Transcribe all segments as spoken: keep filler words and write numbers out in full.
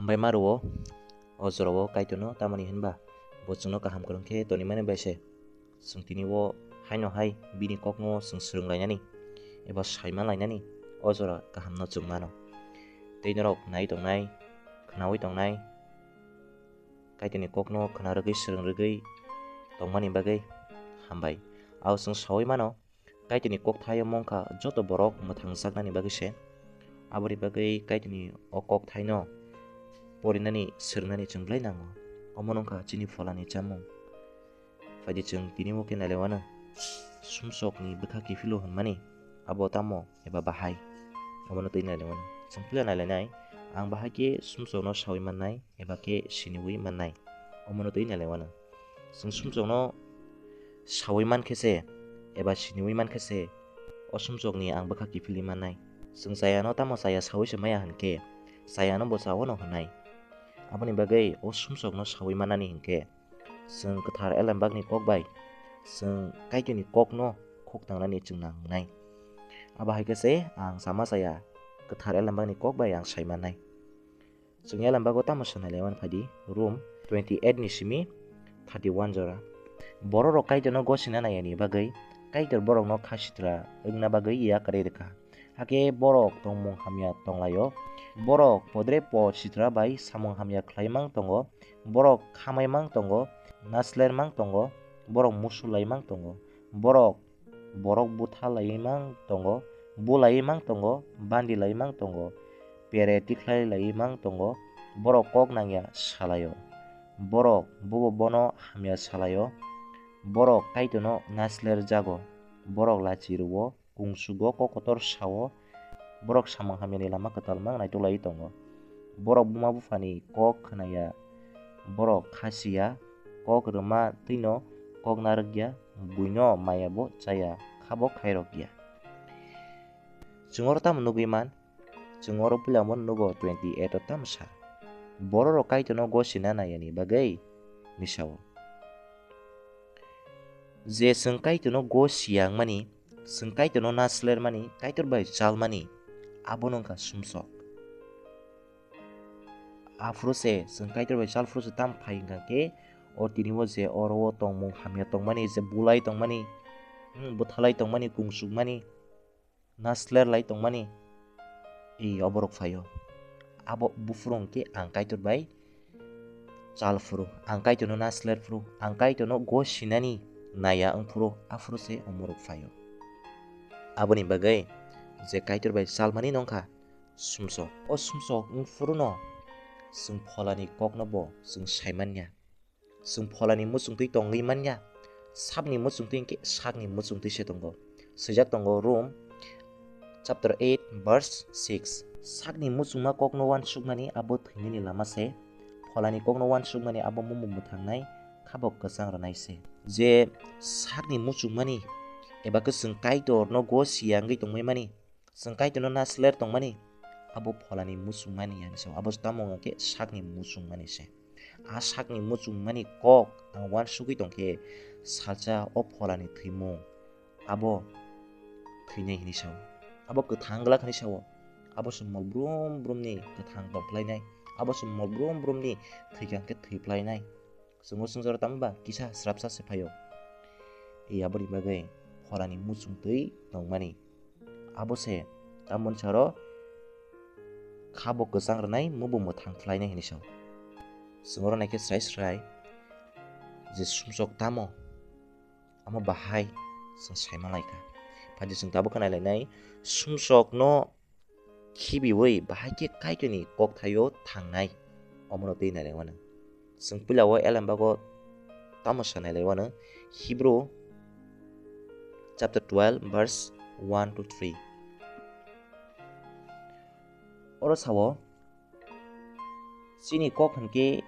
Hambai ma rwo, o jorao Kaitorno tamoni hinba bo chwngno kaham kwrwng khe tonwi mani bai se. Chwng tini o haino hai bini kokno chwng swrwng lainani eba saima lainani o jora kahamno chwng mano. Tei norok nai tongnai, khnaui tongnai, Kaitorni kokno khna rwgwi swrwng rwgwi tongmani bagwi hambai. Ao chwng saui mano, Kaitorni kokthaio mongkha joto borok mwthangjaknani bagwi se. Aboni bagwi Kaitorni o kokthaino porinani, swrwngnani chwng belai nango. Omo wngkha chini pholani chamung. Phaidi chwng tini o khe nailaiwano sumsokni bwkha kiphilo hwnmani abo tamo eba bahai? Omono twi nailaiwano chwng phila nailainai, ang bahai khe sumsokno saui mannai eba khe siniui mannai? Omono twi nailaiwano chwng sumsokno saui man khe se eba siniui man khe se o sumsokni ang bwkha kiphilwi mannai. Chwng chayano tamo chaya saui se maya hwn khe chayano bo chaono hwnai. Aboni bagwi o sumsokno saui mannani hwn khe chwng kwthar elembakni kok bai chwng Kaitorni kokno khuk tangnani chwng nangnai. Abo hai khe se ang sama chaya kwthar elembakni kok bai ang sai mannai. Chwng elembakgo tamo sanai laiman phaidi, Rom twenty eight ni simi thirty one jora. Bororok Kaitorno gosina naiyani bagwi Kaitor borokno kha sitra wngna bagwi yakarwi rwkha. Hakhe borok tongmung hamya tonglaio. Borok podre pod sitra bai samung hamya khlaimang tongo. Borok khamaimang tongo, naslermang tongo, borok musu laimang tongo. Borok borok butha laimang tongo, bulaimang tongo, bandi laimang tongo, pere tikhlai laimang tongo, borok kok nangya salaio. Borok bubo bono hamya salaio. Borok Kaitorno nasler jago. Borok lachi rwo, kungsugo, kok kotor sao. Borok samung hamyani lama kwtal mang naitok lai tongo. Borok buma buphani kok khwnaya, borok khasiya, kok rwma twino kok narwkya, buino mayabo chaya, khabo khairokya. Chwng oro tamo nugwi man? Chwng oro puila mo nugo twenty eight o tamo sa? Bororok Kaitorno gosina naiyani bagwi misao. Je chwng Kaitorno gosiya wngmani, chwng Kaitorno naslermani, Kaitor bai chalmani, abo wngkha sumsok. Aphuru se chwng Kaitor bai chal phuru se tamo phai hwnkha khe, o tini o je oro o tongmung hamya tongmani, je bulai tongmani, hmm, bwthalai tongmani, kungsukmani, nasler lai tongmani, e, oborok phaio. Abo buphuru hwnkhe ang Kaitor bai chal phuru, ang Kaitorno nasler phuru, ang Kaitorno gosinani naya wng phuru, aphuru se omorok phaio. Aboni bagwi je Kaitor bai chalmani nongkha sumsok. O sumsok wng phuruno chwng pholani kokno bo chwng sai manya. Chwng pholani muchungtwi tongwi manya, sapni muchungtwi hwnkhe sakni muchungtwi se tongo. Swijak tongo Rom chapter eight verse six. Sakni muchungma kokno uansukmani abo thwinani lama se, pholani kokno uansukmani abo mumung mwthangnai, khabo kwchang rwnai se. Je sakni muchungmani eba khe chwng Kaitorno gosiya wngwi tongwi mani, chwng Kaitorno nasler tongmani, abo pholani muchungmani, ani sao abo tamo wngkha khe sakni muchungmani se. A sakni muchungmani kok ang uansugwi tongkhe, salsa o pholani thwimung abo thwinai hinwi sao, abo kwthang glak hinwi sao. Abo se mol brum brumni kwthang tongphlainai, abo se mol brum brumni thwikha hwnkhe thwiphlainai. Chwngno swngjaro tamo ba kisa srapsa se phaio. E aboni bagwi pholani muchungtwi tongmani. Abo se tamoni saro khabo kwchang rwnai, mubo mwthang phlainai hinwi sao. Chwng oro naikhe srai srai je sumsok tamo, amo bahai chwng saima laikha. Phaidi chwng tabuk khe nailainai sumsokno khibiui bahai khe Kaitorni kokthaio thangnai, omono twi nailaiwano. Chwng puila o elembago tamo sa nailaiwano, Hebrew chapter twelve verse one to three. Oro sao, chini kok hwnkhe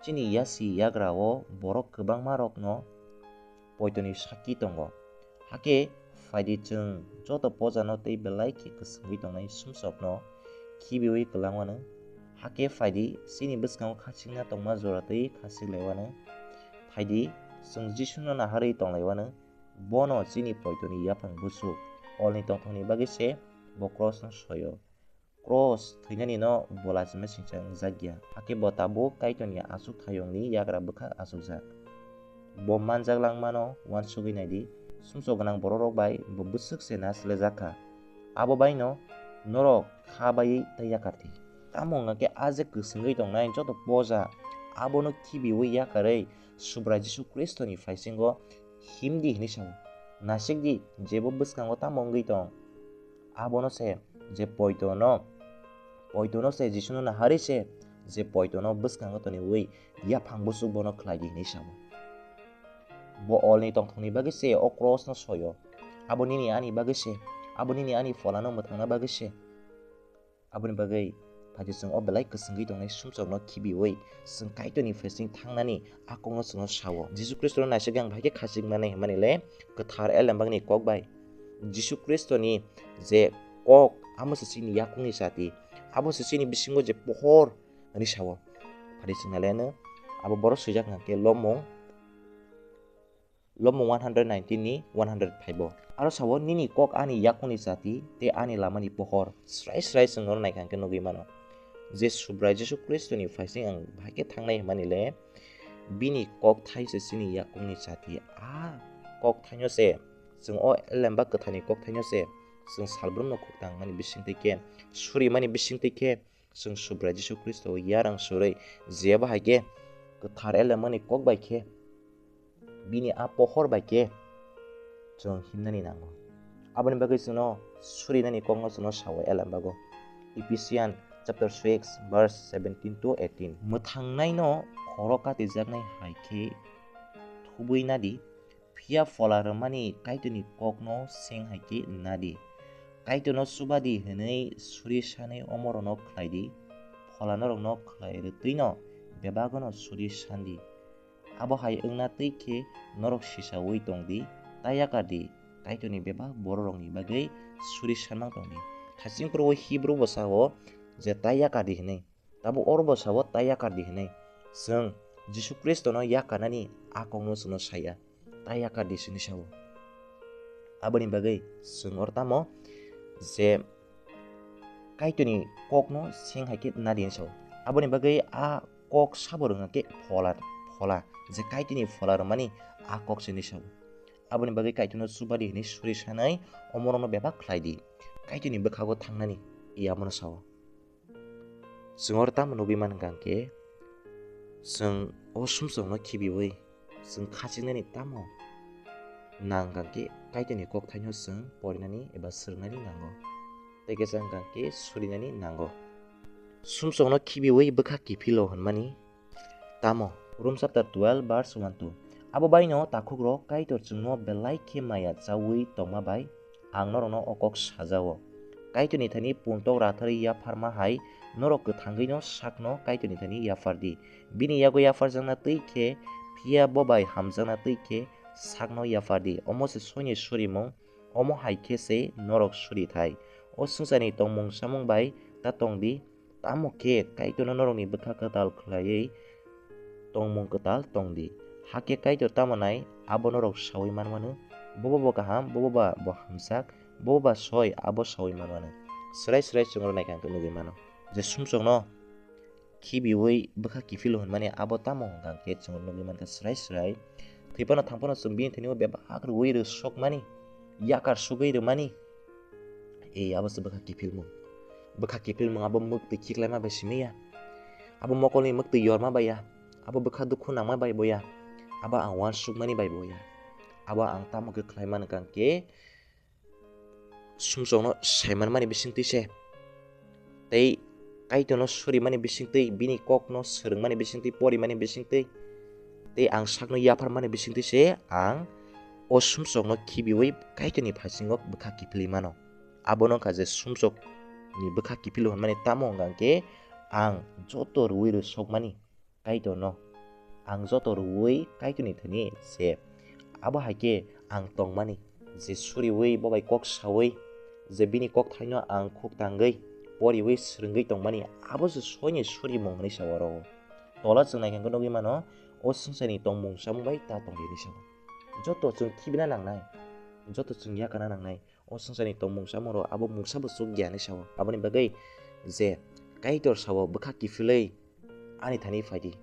chini yasi yagra o borok kwbangma rokno poitoni sakki tongo. Hakhe phaidi chwng joto pojano tei belai khe kwswngwi tongnai sumsokno khibiui kwlangwano. Hakhe phaidi chini bwskango khachikna tongma jora twi khachik laiwano. Phaidi chwng Jisuno naharwi tonglaiwano. Bono chini poitoni yaphang buchuk kolni tongthokni bagwi se bo krosno soio. Cross thwinani no bo lachima singcha wngjak ya. Hakhe bo tabuk Kaitorni achukthayungni yagra bwkhak achukjak. Bo manjak langmano uansugwi naidi, sumsok gwnang bororok bai bo bwswk se nasilajak kha. Abo baino norok kha baiwi tei yakar di. Tamo wngkha khe a je kwswngwi tongnai joto poja abono khibiwi yakarwi Subrai Jisu Khristoni phaisingo himdi hwnwi sao. Nasikdi, jebo bwskango tamo wngwi tong, abono se je poitono, poitono se Jisuno naharwi se je poitono bwskango toniwi yaphang buchuk bono khlaidi hwnwi sao. Bo olni tongthokni bagwi se o cross no soyo. Abo nini ani bagwi se, abo nini ani pholano mwthangna bagwi se. Aboni bagwi phaidi chwng o belai kwswngwi tongnai sumsokno khibiwi chwng Kaitorni phaising thangnani a kokno chwngno sao. Jisu Khristono naisik ang bahai khe khachik mani hwnmani le kwthar elembakni kok bai. Jisu Khristoni je kok amo se chini yakungni chati, abo se chini bisingo je pohor hwnwi sao. Phaidi chwng naleno abo borok swijak hwnkha khe lomung. Lomung one hundred nineteen ni one hundred five o. Aro sao, "Nini kok ani yakungni chati tei ani lamani pohor." Srai srai chwng norok naikha hwnkhe nugwi mano je Subrai Jisu Khristoni phaising ang bahai khe thangnai hwnmani le bini kok thai se chini yakungni chati. A kok thaino se chwng o elemba kwtharni kok thaino se chwng salbrumno khuk tangmani bisingtwi khe, surimani bisingtwi khe, chwng Subrai Jisu Khristo yarang surwi jeba hai khe kwthar elemani kok bai khe bini a pohor bai khe chwng himnani nango. Aboni bagwi chwngno surinani kokno chwngno sao elembago. Ephesian chapter six verse seventeen to eighteen. Mwthangnaino khoro katijaknai hai khe thubui nadi, phiya phola rwmani Kaitorni kokno seng hai khe nadi. Kaitorno chubadi hwnwi suri sanwi omorokno khlai di, phola norokno khlai rwtwino bebagono suri san di. Abo hai wngna twi khe norok sisaui tong di, ta yakar di, Kaitorni bebak bororokni bagwi suri sanmang tong di. Hasing phuru o Hibru bwsao je ta yakar di hwnwi. Tabuk oro bo sao ta yakar di hwnwi. Chwng Jisu Khristono yakarnani a kokno chwngno saya. Ta yakar di hwnwi sao. Aboni bagwi chwng oro tamo je Kaitorni kokno seng hai khe nadi hwnwi sao. Aboni bagwi a kok sabo rwngkha khe phola, phola. Je Kaitorni phola rwmani a kok se hwnwi sao. Aboni bagwi Kaitorno chubadi hwnwi suri sanai omorokno bebak khlai di. Kaitorni bwkhago thangnani, i abono sao. Chwng oro tamo nugwi mankha hwnkhe, chwng o sumsokno khibiui chwng khachiknani tamo nangkha hwnkhe, Kaitorni kokthaino chwng porinani eba swrwngnani nango, tei kisa wngkha hwnkhe surinani nango. Sumsokno khibiui bwkha kiphilo hwnmani tamo? Rom chapter twelve verse one two. Abo baino takhukrok Kaitor chwngno belai khe maya chaui tongma bai ang norokno o kok sajao. Kaitorni thani puntok ratharwi yapharma hai norok kwthangwino sakno Kaitorni thani yaphar di. Bini yago yapharjakna twi khe, phiya bo bai hamjakna twi khe sakno yaphar di. Omo se soini surimung, omo hai khe se norok suri thai. O swngcharni tongmung chamung bai ta tong di, tamo khe Kaitorno norokni bwkha kwtal khlaiwi tongmung kwtal tong di. Hakhe Kaitor tamo nai, abo norok saui man mano. Bobo bo kaham, bobo ba bo hamjak, bobo ba soi, abo saui man mano. Swrai swrai chwng rw naikha hwnkhe nugwi mano je sumsokno khibiui bwkha kiphilo hwnmani abo tamo hwnkha hwnkhe chwng nugwi mankha swrai swrai. Thwi phano thang phano chwng bini thani o bebak rwui rw sokmani, yakar sugui rwmani. Ei abo se bwkha kiphilmung. Bwkha kiphilmung abo mwktwi khiklaima bai simi ya. Abo mokolni mwktwi yorma bai ya. Abo bwkha dukhu nangma bai bo ya. Abo ang uansukmani bai bo ya. Abo ang tamo khe khlai mankha hwnkhe sumsokno saimanmani bisingtwi se, tei Kaitorno surimani bisingtwi, bini kokno swrwngmani bisingtwi, porimani bisingtwi, tei ang sakno yapharmani bisingtwi se ang o sumsokno khibiui Kaitorni phasingo bwkha kiphilwi mano. Abono wngkha je sumsokni bwkha kiphilwi hwnmani tamo wngkha hwnkhe ang joto rwui rw sokmani Kaitorno. Ang joto rwui Kaitorni thani se. Abo hai khe ang tongmani je suriui bo bai kok saui, je bini kokthaino ang khuk tangwi poriui swrwngwi tongmani, abo se soini surimung hwnwi sa oro. Tola chwng naikhe nugwi mano, o swngcharni tongmung chamung bai ta tongdi hwnwi sa. Joto chwng khibina nangnai, joto chwng yakana nangnai. O swngcharni tongmung chamung rok abo mungsa bo chuk ya hinwi sao. Aboni bagwi je Kaitor sao bwkha kiphilwi ani thani phaidi,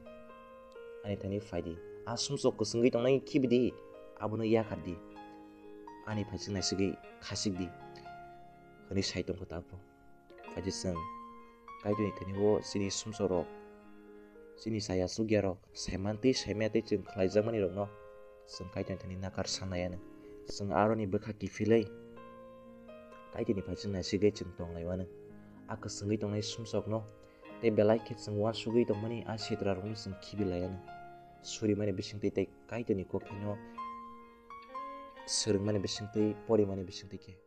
ani thani phaidi. A sumsok kwswngwi tongnai khibidi, abono yakardi. Ani phaising naisigwi khasikdi, hwnwi sai tongkha tabuk. Phaidi chwng Kaitorni thani o chini sumsokrok, chini chaya chukyarok, saimantwi saimaya tei chwng khlaijakmani rokno chwng Kaitorni thani nakar sanai ano. Chwng aroni bwkha kiphilwi Kaitorni phaising naisigwi chwng tonglai mano. A kwswngwi tongnai sumsokno tei belai khe chwng uansugwi tongmani a sitra rokno chwng khibi lai ano. Surimani bisingtwi tei Kaitorni kok thaino swrwngmani bisingtwi porimani bisingtwi khe.